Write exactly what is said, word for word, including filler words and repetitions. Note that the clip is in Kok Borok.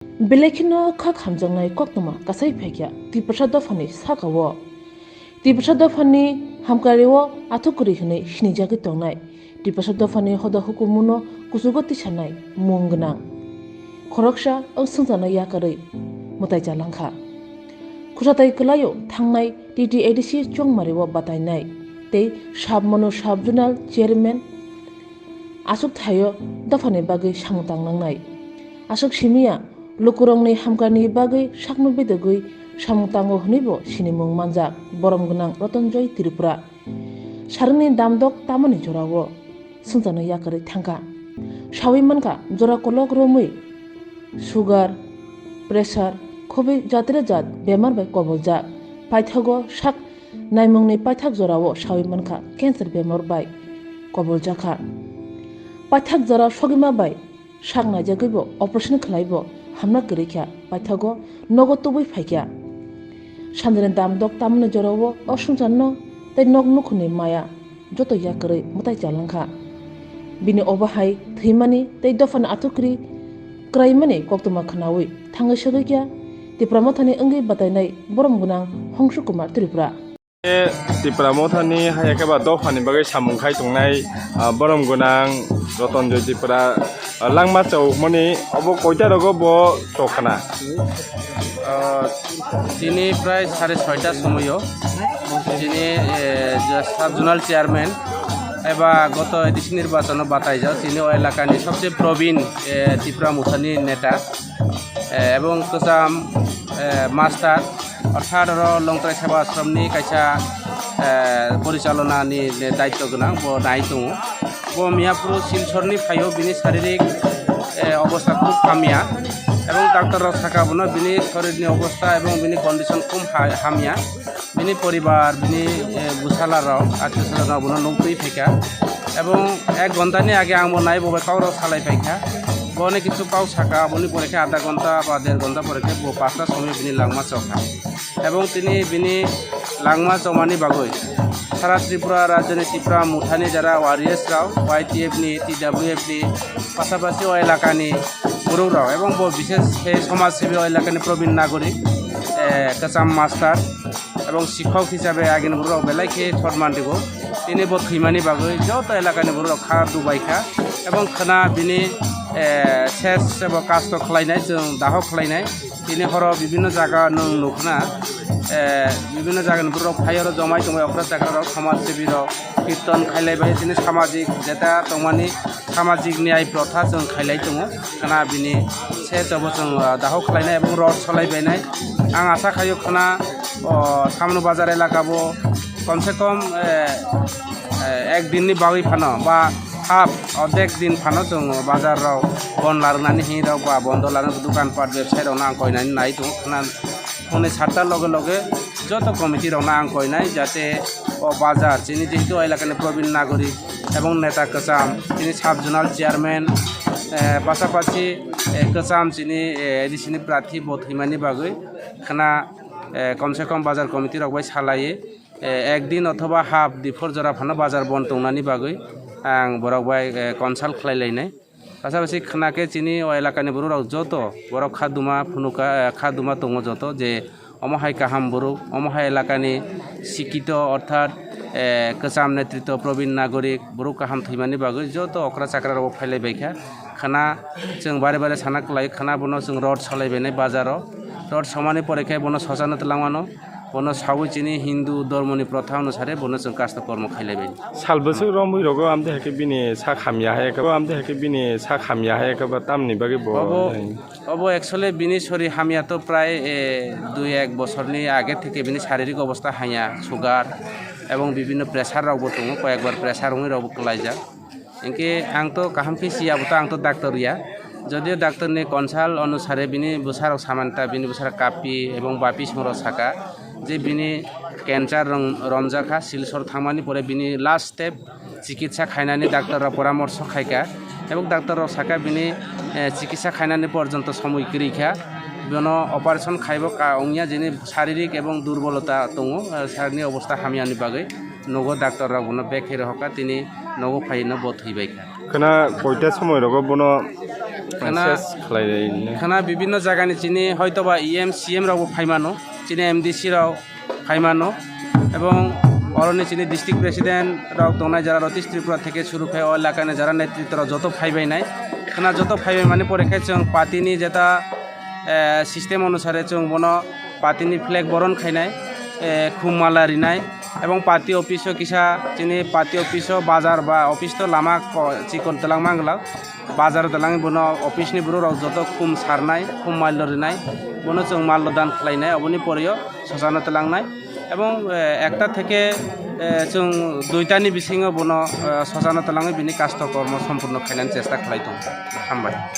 Belai kheno khak hamjaknai koktwma kasai phaikha Tiprasa dophani sakao. Tiprasa dophani hamkari o athuk kwrwi hwnwi sinijagwi tongnai. Tiprasa dophani hoda hukumu no kuchugo tisanai mung gwnang. Khoroksa wng swngcharno yakarwi mwtai chalangkha. Khwsatai kwlaio thangnai T T A D C chongmari o batainai tei sub mano sub zonal chairman aswk thaio dophani bagwi samung tangnangnai. Aswk simiya lukurokni hamkani bagwi sakno bedogwi samung tango hwnwibo sinimung manjak borom gwnang Rotonjoy Tripura. Sarungni damdok tamoni jorao swngcharno yakarwi thangkha. Sawi mankha jora kolok romwi sugar, pressure, khobwi jatre jat bemar bai koboljak. Paithago sak naimungni paithak jorao sawi mankha cancer bemar bai koboljakha. Paithak jora sogima bai sak naijagwibo operation khlaibo hamna kwrwikha, paithago nogo tubui phaikha. Sanjani damdok tamni jorao o swngcharno tei nok nukhungni maya joto yakarwi mwtai chalangkha. Bini obo hai thwimani tei dophani athukri kwraimani koktwma khwnawi thangwi swgwikha Tipra Mothani wngwi batainai borom gwnang Hongshu Kumar Tripura. Tipra Mothani hai khe ba dophani bagwi samung khai tongnai, ah, borom gwnang Rotonjoy Tripura, ah, langma chowkmani obo koita rogo bo chokhna. Ah, tini prai sare soita somoyo tini, eh, je sub zonal chairman eba goto A D C nirbachano bataijak tini o elakani sobse probin, eh, Tipra Mothani neta, eh, ebong kwcham, eh, master. Orthat oro Longtrai Seba Ashramni kaisa, eh, porichalonani daityo gwnang, bo nai tongo. Bo miyaphuru Silchorni phaio, bini saririk, eh, obostha khub hamya. Ebong doctor rok saka bono bini sorirni obostha ebong bini condition khub ha-, hamya. Bini poribar, bini, eh, bwsala rok, atio swjon rok bono nugwi phaikha. Ebong ek ghontani age ang bo nai bo bai kok rok salai phaikha. Boni kisu kok saka, boni pore khe adha ghonta ba der ghonta pore khe bo pasta somoi bini langma chokha. Ebong tini bini langma chomani bagwi sara Tripura rajyoni Tipra Mothani jara warriors rok, Y T F ni, T W F ni, pasapasi o elakani borok rok ebong bo bishes khe somaj sebi o elakani probin nagorik, eh, kwcham master ebong sikhok hisabe agini borok rok belai khe thorman rigo. Tini bo thwimani bagwi joto elakani borok rok kha dubai kha ebong khwna bini, eh, ses sebo kasto khlainai, chwng daho khlainai. Tini horo bibinno jaga nwng nukhna, eh, bibinno jagani borok phai oro jomai tongbai okra chakra rok, samaj sebi rok, kirton khailai bai, tini samajik jeta tongmani samajik niyai protha chwng khailai tongo. Khwna bini se chobo chwng, ah, daho khlainai ebong rot solai bainai. Ang asa khaio khwna, o, Samno Bazar elaka bo komse kom, eh, eh, ek din ni bagwi phano ba half, ordek din phano chwng bazar rok bon larwnani hinwi rok ba bondo larwk dukan pat bebsai rok no ang koinani nai tongo khwna. Hwnwi satta loge loge joto committee rokno ang koinai, jate o bazar chini jehetu o elakani probin nagorik ebong neta kwcham, chini sub zonal chairman, eh, pasapasi, eh, kwcham chini, eh, A D C ni prarthi bo thwimani bagwi khwna, eh, komse kom bazar committee rok bai salaiwi, eh, ek din othoba half diphor jora phano bazar bon tongnani bagwi ang borok bai, eh, consult khlai lainai. Pasapasi khwna khe chini o elakani borok rok joto borok kha duma phunuka, eh, kha duma tongo joto je omo hai kaham borok, omo hai elakani sikito orthat, eh, kwcham netritwo probin nagorik borok kaham thwimani bagwi joto okra chakra rok phailai baikha. Khwna chwng bare bare sana kwlai khwna bono chwng rot salai bainai bazaro. Rot somani pore khe bono sochano twlangmano. Bono sawi chini Hindu dhormoni protha onusare bono chwng kasta kormo khailaibai. Sal bwswk romwi rogo amtwi hai khe bini sak hamya hai khe, amtwi hai khe bini sak hamya hai khe ba tamni bagwi bo Obo, hai? Obo actually bini sori hamya to prai, eh, dui ek bosorni age theke bini saririk obostha hamya, sugar ebong bibinno pressure rokbo tongo, koyekbar pressure wngwi rokbo kwlaijak. Hinkhe ang to kaham khe si, abo to ang to doctor ya. Jodio doctor ni consult onusare bini bwsarok samanta, bini bwsarok kapi ebong bapi songrok saka je bini cancer rong-, romjakha, Silchar thangmani pore bini last step chikitsa khainani doctor rok poramorso khaikha. Ebong doctor rok saka bini, eh, chikitsa khainani porjonto somoi kwrwikha. Bono operation khaibo ka wngya, jini saririk ebong durbolota tongo, eh, sarni obostha hamyani bagwi. Nogo doctor rok bono bag khe rohorkha, tini nogo phaino bo thwibaikha. Khwna koita somoi rogo bono Khana, khana bibhinno jagani chini hoitoba E M, C M rokbo phaimano, chini M D C rok phaimano, ebong oroni chini district president rok tongnai, jara Ratish Tripura theke suru khe o elakani jara netritto rok joto phaibainai. Khana joto phaibai mani pore khe chwng party ni jeta, eh, system onusare chwng bono party ni flag boron khainai, eh, khum mala rinai, ebong party office o kisa chini party office o bazar ba office to lama ko-, chikon twlang manglak, bazar twlang bono office ni borok rok joto khum sarnai, khum mallo rinai, bono chwng mallo dan khlainai, oboni poreo sosano tlangnai, ebong, eh, ekta theke, eh, chwng duita ni bisingo bono, eh, sosano tlangwi bini kasto kormo sompurno khainani chesta khlai tongo. Hambai.